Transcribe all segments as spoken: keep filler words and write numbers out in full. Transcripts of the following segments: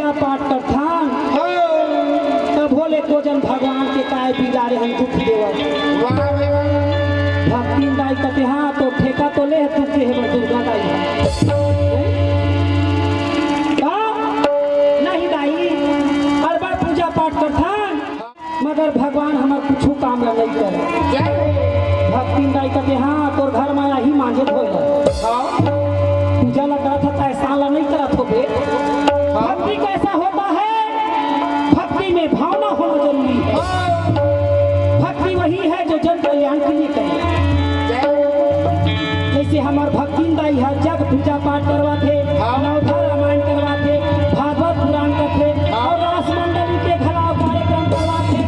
पूजा पाठ करथन, हाँ। तभो ले को जन भगवान के काय बिगाड़े हन दुख देवत। वाह भाई वाह। भक्तिन दाई कथे, हाँ, तो ठेका तो ले हे, दुख दे हे बर दुर्गा दाई। का? नहीं दाई, हर बार पूजा पाठ करथन, मगर भगवान हमर कुछु काम ला नइ करे। जय हो। भक्तिन दाई कथे, हाँ, तोर घर में आही मांजे धोए ला। हाँ। पूजा ला करत हस, एहसान ला नइ करत हो बे। हाँ। भक्ति कैसा होता है? भक्ति में भावना होना जरूरी है। हाँ। भक्ति वही है जो जन कल्याण के लिए करे। जय हो। जैसे हमर भक्तिन दाई ह जग पूजा पाठ करवाथे, हाँ। नवधा रामायण करवाथे, भागवत पुराण करथे, हाँ। अउ रास मंडली के घला कार्यक्रम करवाथे।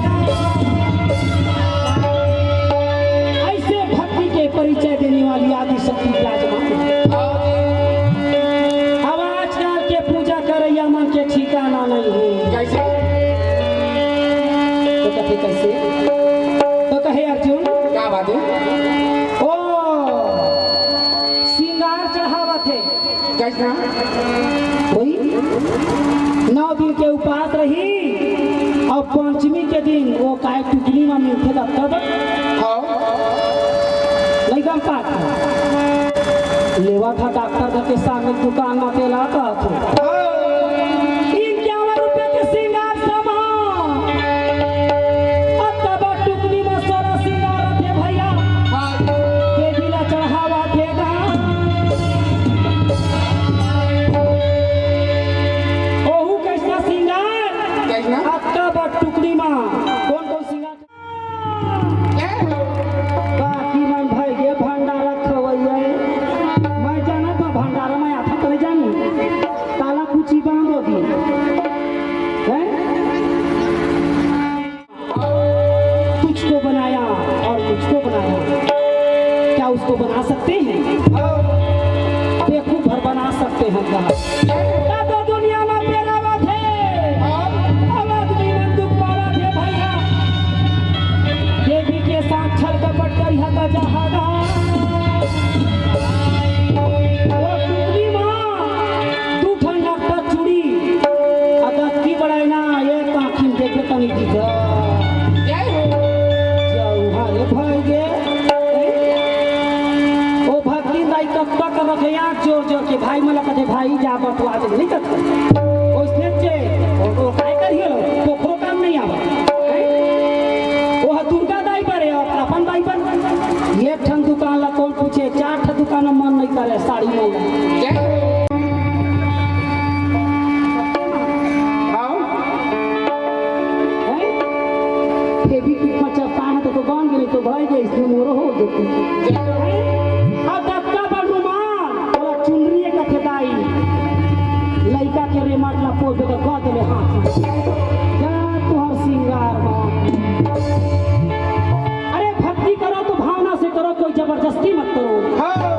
ऐसे भक्ति के परिचय देने वाली आदि शक्ति विराजमान है। हाँ। अब आजकल के पूजा करइया मन के ठिकाना नहीं है। कैसे? तो कथे कैसे? तो कहे अर्जुन, क्या बात है? ओ, सिंगार चढ़ावत हे। कैसा? वही नौ दिन के उपास रही अउ पंचमी के दिन वो काय टुकनी मा मिलथे तब तब। हाँ। लइका पात लेवा था डॉक्टर घर के सामने दुकान मा तेला कहत हे। हाँ। इक्यावन रुपया के सिंगार सामान। अतका बड़ टुकनी म सोलह सिंगार रथे भैया। हाँ। देवी ला चढ़ावथे गा। ओहू कइसना सिंगार? कइसना? अतका बड़ टुकनी म कोन कोन सिंगार? बाकी मन भइगे भंडारा खवइया। मैं जानत हँव भंडारा म आफत नइ जानू। ताला कुची बांध दे। हैं? तुझको बनाया और मुझको बनाया, क्या उसको बना सकते हैं? बेवकूफ भर बना सकते हैं क्या? का तो दुनिया में पैदा हुआ थे, अब आदमी मन दुख पावत हे भैया। देवी के साथ छल कपट करिहा त जहागा। वो टुकनी माँ, दू ठन नकटा चूड़ी, अदक्की बड़ाई ना, ये काकी में देखे तनी दिखा। जय हो। जय हो, हरे भाई गे। ओ भक्तिन दाई कतका कर रखे आँख जोर जोर के, भाई मन ला कथे, भाई जा बटवा दे, नहीं कथे। ओइसने चे, ओ, ओ काय करियो, कोखरो काम नहीं आवा। हैं? ओ ह दुर्गा दाई बर हे, अपन दाई बर। एक ठन दुकान ला कोन पूछे, चार ठन दुकान म मन नहीं करे, साड़ी मन ला। जय हो। हाँ। हैं? फेविक्विक म चपका है तो, तो बन गई, तो भर गई, इसमें मोरो हो जती। जय हो। अब दत्ता बड़ नुमान, ओला चुनरी कथे दाई। लइका के रेमट ला पोछ दे तो कह देले हाथ। जा तुहर सिंगार बा। अरे भक्ति करो तो भावना से करो, कोई जबरदस्ती मत करो। हाँ।